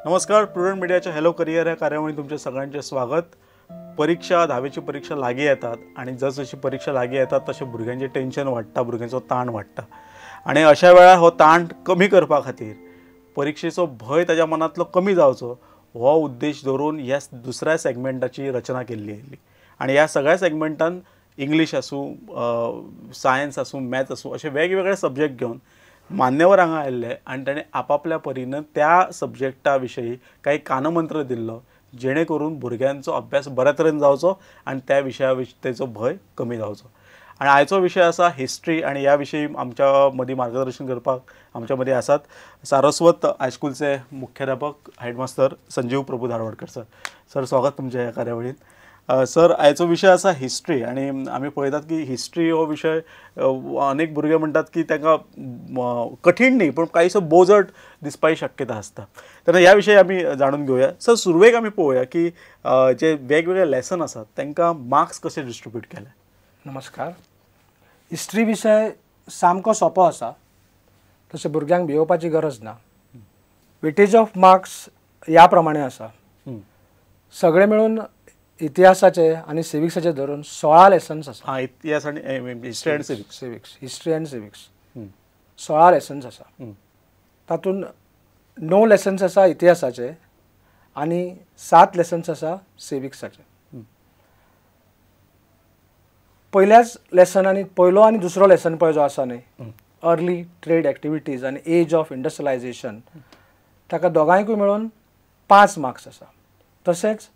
नमस्कार, प्रुडंट मिडियाच्या hello career ह्या कार्यावळीत तुमचे सगळ्यांचे स्वागत। परीक्षा, धावेची परीक्षा लागीं येतात आनी जसजशी परीक्षा लागीं येतात तशें भुरग्यांचें टेन्शन वाडटा, भुरग्यांचो ताण वाडटा आनी अशा वेळार हो ताण कमी करपा खातीर परिक्षेचो भंय ताज्या मनांतलो कमी जावचो हो उद्देश धरून ह्या दुसऱ्या सेगमेंटाची रचना केल्ली आयली आनी ह्या सगळ्या सेगमेंटान इंग्लीश आसूं, सायन्स आसूं, मॅथ्स आसूं, अशे वेगवेगळे सब्जेक्ट घेवन मान्यवर हांगा आयिल्ले आनी ताणें आपापल्या परीन त्या सब्जेक्टा विशयी कांय कानमंत्र दिल्लो जेणे करून भुरग्यांचो अभ्यास बऱ्या तरेन जावचो आनी त्या विशया तेचो भंय कमी जावचो। आनी आयचो विशय आसा हिस्ट्री आनी ह्या विशयी आमच्या मदीं मार्गदर्शन करपाक आमच्या मदीं आसात सारस्वत हायस्कूलचे मुख्याध्यापक headmaster Sanjeev Prabhu Dharwadkar sir. Sir, स्वागत तुमच्या ह्या कार्यावळींत। सर, आयचो विशय आसा हिस्ट्री आनी आमी पळयतात की हिस्ट्री हो विशय अनेक भुरगे म्हणटात की तांकां कठीण न्ही पूण कांयसो बोजट दिसपाची शक्यता आसता। तेन्ना ह्या विशयी आमी जाणून घेवया। सर, सुरवेक आमी पळोवया की जे वेगवेगळे लेसन आसात तांकां मार्क्स कशे डिस्ट्रिब्यूट केले। नमस्कार। हिस्ट्री विशय सामको सोंपो आसा, तशें भुरग्यांक भियोवपाची गरज ना। वेटेज ऑफ मार्क्स ह्या प्रमाणे आसा। सगळे मेळून इतिहासाचे आनी सिविक्साचे धरून 16 लेसन्स आसा। इतिहास आनी history and civics, civics, history and civics 16 lessons आसा। तातूंत 9 लेसन्स आसा इतिहासाचे आनी 7 लेसन्स आसा सिविक्साचे। पयल्याच लेसन आनी पयलो आनी दुसरो लेसन पळय जो आसा न्ही, अर्ली ट्रेड एक्टिविटीज आनी एज ऑफ इंडस्ट्रियलायझेशन, ताका दोगांयकूय मेळून 5 मार्क्स आसा। तशेंच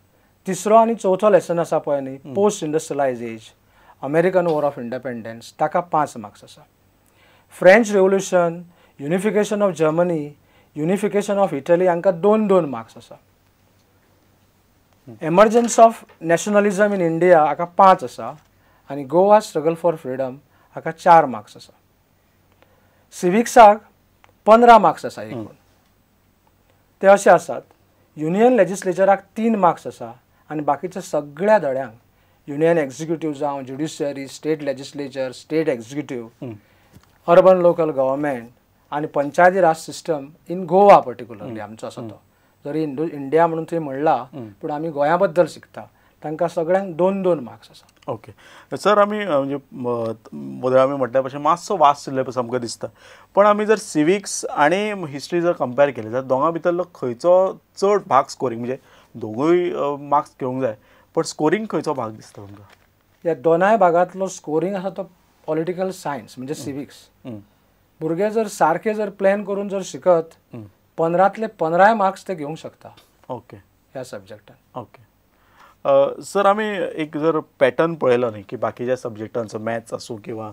तिसरो आनी चवथो लेसन आसा पळय न्ही, post industrialise age, American war of independence, ताका 5 मार्क्स आसा। French revolution, unification of Germany, unification of Italy हांकां 2-2 मार्क्स आसा। Emergence of nationalism in India हाका 5 आसा आनी गोवा स्ट्रगल फॉर फ्रिडम हाका 4 मार्क्स आसा। सिविक्साक 15 मार्क्स आसा एकूण। ते अशे आसात, युनियन लेजिस्लेचराक 3 मार्क्स आसा आनी बाकीच्या सगळ्या धड्यांक, युनियन एक्झिक्युटीव जावं, judiciary, state legislature, state executive, urban local government आनी Panchayati Raj system in Goa particularly आमचो आसा तो, जरी इंडिया म्हणून थंय म्हणला पूण आमी गोंया बद्दल शिकता, तांकां सगळ्यांक 2-2 मार्क्स आसा। ओके सर, आमी म्हणजे वदळ आमी म्हटल्या भशेन मातसो वास्ट सिलेबस आमकां दिसता, पण आमी जर सिविक्स आनी हिस्ट्री जर कंपेर केली जाल्यार दोगां भितरलो खंयचो चड भाग स्कोरींग, म्हणजे दोगूय मार्क्स घेवंक जाय पण स्कोरींग खंयचो भाग दिसता तुमकां? ह्या दोनाय भागांतलो स्कोरींग आसा तो पॉलिटिकल सायन्स म्हणजे सिविक्स। भुरगे जर सारके जर प्लॅन करून जर शिकत 15तले 15 मार्क्स ते घेवंक शकता। ओके, ह्या सब्जेक्टान। ओके सर, आमी एक जर पॅटर्न पळयलो न्ही की बाकीच्या सब्जेक्टांचो, मॅथ्स आसूं किंवा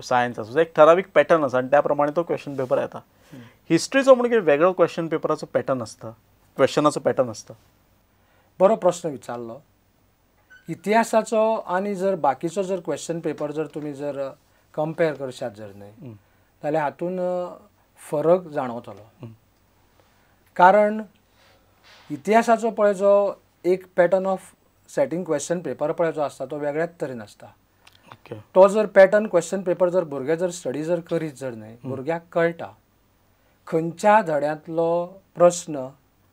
सायन्स आसूं, एक ठरावीक पॅटर्न आसा आनी त्या प्रमाणे तो क्वेश्चन पेपर येता। हिस्ट्रीचो म्हणून कितें वेगळो क्वेश्चन पेपराचो पॅटर्न आसता, क्वेश्चनाचो पॅटर्न आसता? बरो प्रश्न विचारलो। इतिहासाचो आनी जर बाकीचो जर क्वेश्चन पेपर जर तुमी जर कंपेर करशात जर न्ही जाल्यार हातून फरक जाणवतलो। कारण इतिहासाचो पळय जो एक pattern of setting question paper पळय जो आसता तो वेगळ्याच तरेन आसता। तो जर पॅटर्न क्वेश्चन पेपर जर भुरगे जर स्टडी जर करीत जर न्ही, भुरग्याक कळटा खंयच्या धड्यांतलो प्रस्न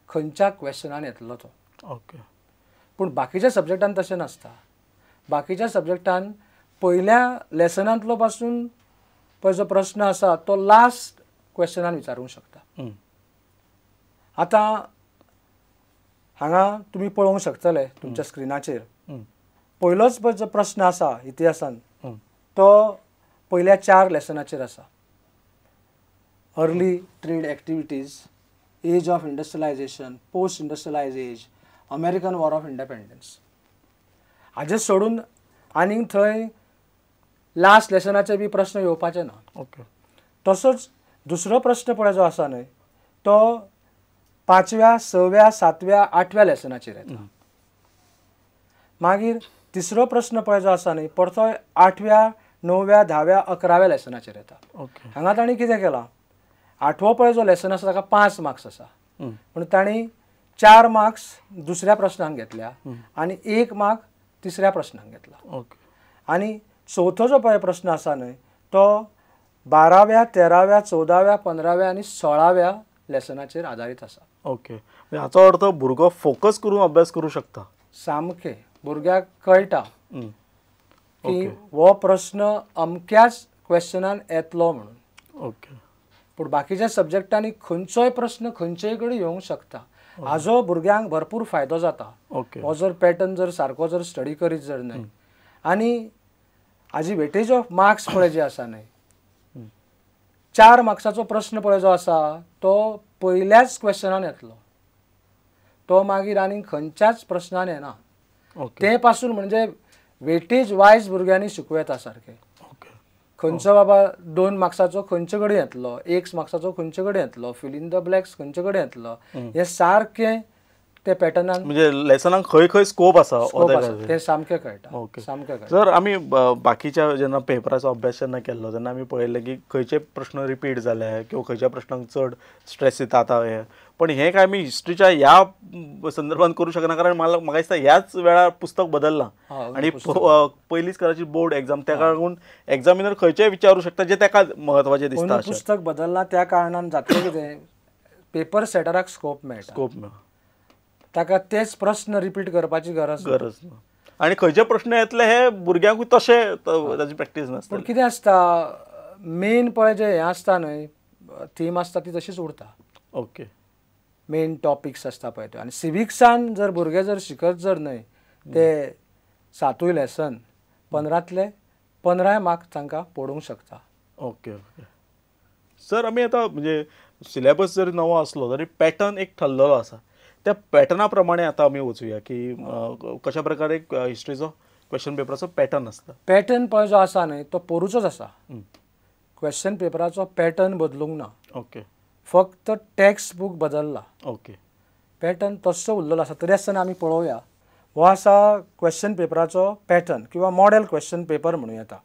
खंयच्या क्वेश्चनान येतलो तो। ओके, पूण बाकीच्या सब्जेक्टान तशें नासता। बाकीच्या सब्जेक्टान पयल्या लेसनांतलो पासून पळय जो प्रस्न आसा तो लास्ट क्वेश्चनान विचारूंक शकता। आतां हांगा तुमी पळोवंक शकतले तुमच्या स्क्रिनाचेर, पयलोच पळय जो प्रस्न आसा इतिहासान तो पयल्या 4 लेसनाचेर आसा। Early trade activities, age of industrialisation, post industrialise age, American war of independence. हाजे सोडून आनीक थंय लास्ट लेसनाचे बी प्रस्न येवपाचे ना। ओके, तसोच दुसरो प्रस्न पळय जो आसा न्हय तो 5व्या 6व्या 7व्या 8व्या लेसनाचेर येता। मागीर तिसरो प्रस्न पळय जो आसा न्हय परतोय 8व्या 9व्या 10व्या 11व्या लेसनाचेर येता। हांगा तांणी कितें केलां, 8वो पळय जो लेसन आसा ताका 5 मार्क्स आसा, पूण तांणी 4 मार्क्स दुसऱ्या प्रश्नाक घेतल्या आनी 1 मार्क तिसऱ्या प्रश्नाक घेतला। आनी चवथो जो पळय प्रस्न आसा न्हय तो 12व्या 13व्या 14व्या 15व्या आनी 16व्या लेसनाचेर आदारीत आसा। ओके, हाचो अर्थ भुरगो फोकस करून अभ्यास करूं शकता. सामकें भुरग्याक कळटा की हो प्रश्न अमक्याच क्वेश्चनान येतलो म्हणून. ओके, पूण बाकीच्या सब्जेक्टांनी खंयचोय प्रश्न खंयचेय कडेन येवंक शकता. हाजो भुरग्यांक भरपूर फायदो जाता. ओके, हो जर पॅटर्न जर सारको जर स्टडी करीत जर न्हय, आनी हाजी वेटेज ऑफ मार्क्स पळय जे आसा न्हय, 4 मार्क्साचो प्रश्न पळय जो आसा तो पयल्याच क्वेश्चनान येतलो, तो मागीर आनी खंयच्याच प्रश्नान येना. ते पासून म्हणजे वेटेज वायज भुरग्यांनी शिकूं येता सारकें. खंयचो बाबा 2 मार्क्साचो खंयचे कडेन येतलो, 1 मार्क्साचो खंयचे कडेन येतलो, फिल इन the blacks खंयचे कडेन येतलो, हे सारकें ते पॅटर्नान म्हणजे लेसनाक खंय खंय स्कोप आसा ते सामकें कळटा. सामकें कळटा. जर आमी बाकीच्या जेन्ना पेपराचो अभ्यास जेन्ना केल्लो तेन्ना आमी पळयलें की खंयचे प्रश्न रिपीट जाले किंवा खंयच्या प्रश्नांक चड स्ट्रेस येता आतां हे, पण हे काय आमी हिस्ट्रीच्या ह्या संदर्भात करूं शकना, कारण म्हाका दिसता ह्याच वेळार पुस्तक बदल्लां आनी पयलींच कराची बोर्ड एग्जाम, ताका लागून एग्जामिनर खंयचेय विचारूं शकता जे ताका म्हत्वाचें दिसता. पुस्तक बदल्लां त्या कारणान जातलें कितें, पेपर सेटराक स्कोप मेळटा. स्कोप मेळटा, ताका तेच प्रश्न रिपीट करपाची गरज ना. आनी खंयचे प्रश्न येतले हे भुरग्यांकूय तशें ताची प्रॅक्टीस नासता. पूण कितें आसता, मेन पळय जें हें आसता न्हय, थीम आसता ती तशीच उरता. ओके, मेन टॉपिक्स आसता पळय त्यो. आनी सिविक्सान जर भुरगे जर शिकत जर न्हय ते 7 लेसन 15तले 15 मार्क तांकां पडूंक शकता. ओके ओके सर, आमी आतां म्हणजे सिलेबस जरी नवो आसलो तरी पॅटर्न एक ठरलेलो आसा, त्या पॅटर्ना प्रमाणे आतां आमी वचुया की कशा प्रकारे हिस्ट्रीचो क्वेश्चन पेपराचो पॅटर्न आसता. पॅटर्न पळय जो आसा न्हय तो पोरूचोच आसा. क्वेश्चन पेपराचो पॅटर्न बदलूंक ना. ओके, फक्त टॅक्स्ट बूक बदलला. ओके, पॅटर्न तसो उरलेलो आसा. तरी आसतना आमी पळोवया, हो आसा क्वेश्चन पेपराचो पॅटर्न किंवा मॉडेल क्वेश्चन पेपर म्हणूं येता.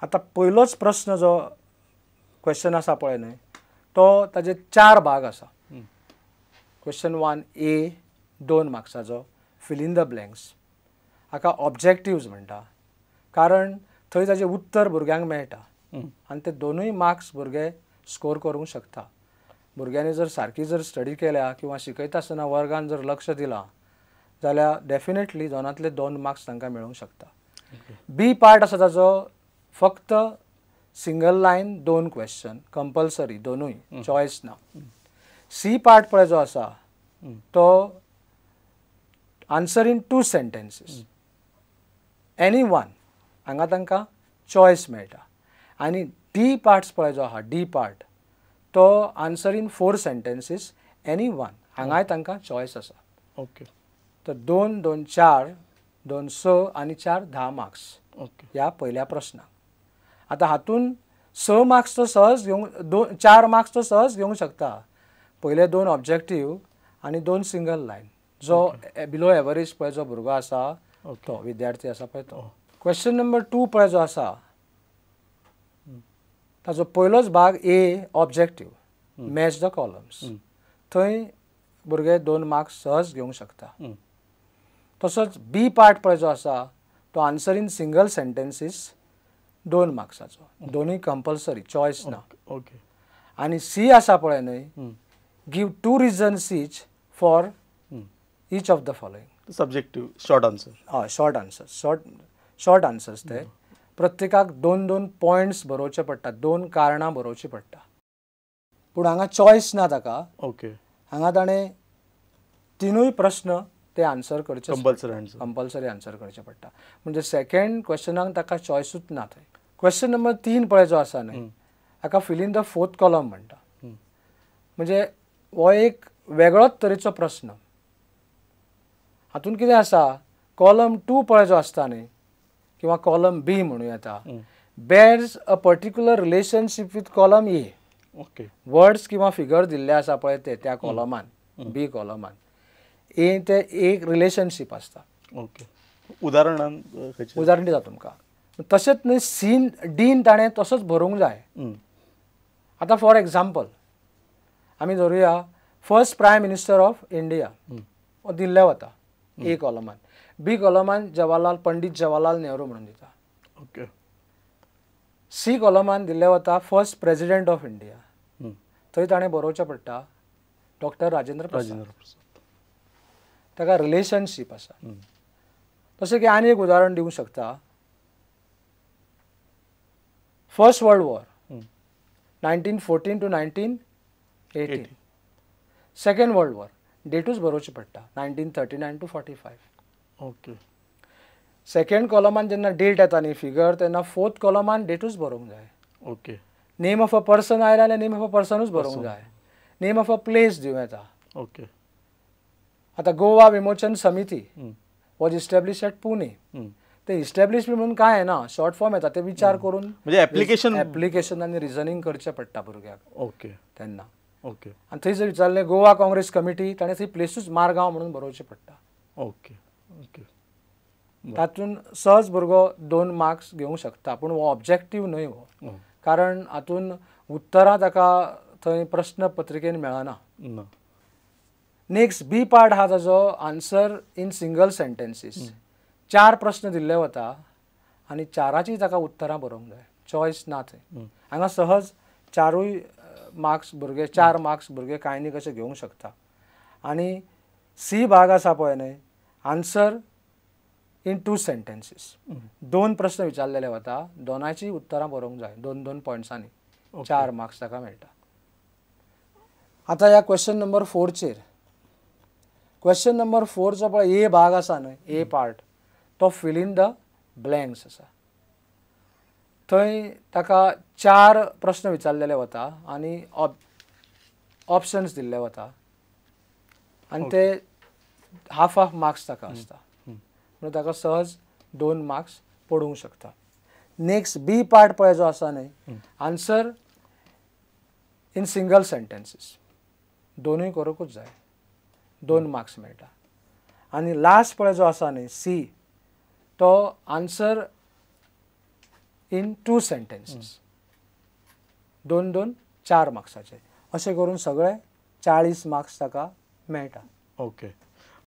आतां पयलोच प्रश्न जो क्वेश्चन आसा पळय न्हय तो ताजे 4 भाग आसा. क्वेश्चन 1 ए 2 मार्क्साचो फिल इन the blanks, हाका ऑब्जेक्टिव्स म्हणटा, कारण थंय ताजें उत्तर भुरग्यांक मेळटा आनी ते 2 मार्क्स भुरगे स्कोर करूंक शकता. भुरग्यांनी जर सारकी जर स्टडी केल्या किंवा शिकयता आसतना वर्गान जर लक्ष दिलां जाल्यार डेफिनेटली 2तले 2 मार्क्स तांकां मेळूंक शकता. बी पार्ट आसा ताजो फक्त सिंगल लायन 2 क्वेश्चन कंपल्सरी, दोनूय चॉयस ना. सी पार्ट पळय जो आसा तो answer in 2 sentences any one, हांगा तांकां चॉयस मेळटा. आनी डी पार्ट्स पळय जो आहा, डी पार्ट तो answer in 4 sentences any one, हांगाय तांकां चॉयस आसा. ओके, तर 2, 2, 4, 2, 6 आनी 4 10 मार्क्स ह्या पयल्या प्रश्नाक. आतां हातून 6 मार्क्स तो सहज घेवंक, 4 मार्क्स तो सहज घेवंक शकता. पयले 2 ऑब्जेक्टीव आनी 2 सिंगल लायन, जो बिलो एवरेज पळय जो भुरगो आसा तो विद्यार्थी आसा पळय तो. क्वेश्चन नंबर 2 पळय जो आसा ताजो पयलोच भाग A objective match the columns, थंय भुरगे 2 मार्क्स सहज घेवंक शकता. तसोच बी पार्ट पळय जो आसा तो आन्सर इन सिंगल सेंटेन्सीस 2 मार्क्साचो, दोनूय कंपल्सरी, चॉयस ना. ओके, आनी सी आसा पळय न्हय, give 2 reasons each for each of the following. Subjective short answer. हय, शॉर्ट आन्सर, शॉर्ट आन्सर्स ते प्रत्येकाक 2 2 पॉयंट्स बरोवचे पडटा, 2 कारणां बरोवची पडटा. पूण हांगा चॉयस ना ताका. ओके, हांगा ताणें 3 प्रश्न ते आन्सर करचे, कंपल्सरी आन्सर, कंपल्सरी आन्सर करचे पडटा. म्हणजे सेकंड क्वेश्चनाक ताका चॉयसूच ना थंय. क्वेश्चन नंबर 3 पळय जो आसा न्हय हाका fill in the 4th column म्हणटा. म्हणजे हो एक वेगळोच तरेचो प्रश्न. हातून कितें आसा, कॉलम 2 पळय जो आसता न्हय किंवा कॉलम बी म्हणूं येता, bears a particular relationship with column A. Okay, words किंवा फिगर दिल्ले आसा पळय ते त्या कॉलमान, बी कॉलमान ए ते एक रिलेशनशीप आसता. ओके, उदाहरणान उदाहरण दिता तुमकां. तशेंच न्हय सीन डीन ताणें तसोच बरोवंक जाय. आतां फॉर एग्जाम्पल आमी धरुया first prime minister of India हो दिल्ले वता ए कॉलमान, बी कॉलमान जवाहरलाल, पंडित जवाहरलाल नेहरू म्हणून दिता. ओके, सी कॉलमान दिल्ले वता फर्स्ट प्रेजिडेंट ऑफ इंडिया, थंय ताणें बरोवचें पडटा डॉक्टर राजेंद्र प्रसाद. ताका रिलेशनशीप आसा. तशें की आनी एक उदाहरण दिवंक शकता. First world war 1914 to 1918. Second world war डेटूच बरोवची पडटा 1939 to 45. Okay. Second कॉलमान जेन्ना डेट येता न्ही फिगर तेन्ना फोर्थ कॉलमान डेटूच बरोवंक जाय. Okay. Name of a person आयला जाल्यार नेम ऑफ अ पर्सनूच बरोवंक जाय. नेम ऑफ अ प्लेस दिवं येता. ओके. आतां Goa Vimochan Samiti was establish at Pune. ते इस्टॅब्लिश म्हणून काय ना शॉर्ट फॉर्म येता ते विचार करून म्हणजे एप्लिकेशन एप्लिकेशन आनी रिजनींग करचें पडटा भुरग्याक. ओके. तेन्ना ओके. आनी थंय जर विचारलें गोवा काँग्रेस कमिटी ताणें थंय प्लेसूच मारगांव म्हणून बरोवचें पडटा. ओके. ओके. तातूंत सहज भुरगो 2 मार्क्स घेवंक शकता पूण हो ऑब्जेक्टीव न्हय हो, कारण हातूंत उत्तरां ताका थंय प्रस्न पत्रिकेन मेळना. नेक्स्ट बी पार्ट आहा ताजो आन्सर इन सिंगल सेंटेन्सीस. 4 प्रस्न दिल्ले वता आनी 4ची ताका उत्तरां बरोवंक जाय, चॉयस ना थंय. हांगा सहज 4 मार्क्स भुरगे 4 मार्क्स भुरगे कांय न्ही कशें घेवंक शकता. आनी सी भाग आसा पळय न्हय आन्सर इन 2 सेंटेन्सीस. 2 प्रस्न विचारलेले वता दोनांची उत्तरां बरोवंक जाय 2-2 पॉयंट्सांनी 4 मार्क्स ताका मेळटा. आतां ह्या क्वेश्चन नंबर 4चेर क्वेश्चन नंबर 4चो पळय ए भाग आसा न्हय ए पार्ट तो फिल इन the blanks आसा. थंय ताका 4 प्रस्न विचारलेले वता आनी ऑप्शन्स दिल्ले वता आनी ते हाफ हाफ मार्क्स ताका आसता म्हणून ताका सहज 2 मार्क्स पडूंक शकता. नेक्स्ट बी पार्ट पळय जो आसा न्हय आन्सर इन सिंगल सेंटेन्सीस दोनूय करूंकूच जाय 2 मार्क्स मेळटा. आनी लास्ट पळय जो आसा न्हय सी तो आन्सर इन 2 सेंटेन्सीस 2-2 4 मार्क्साचे अशें करून सगळे 40 मार्क्स ताका मेळटा. ओके.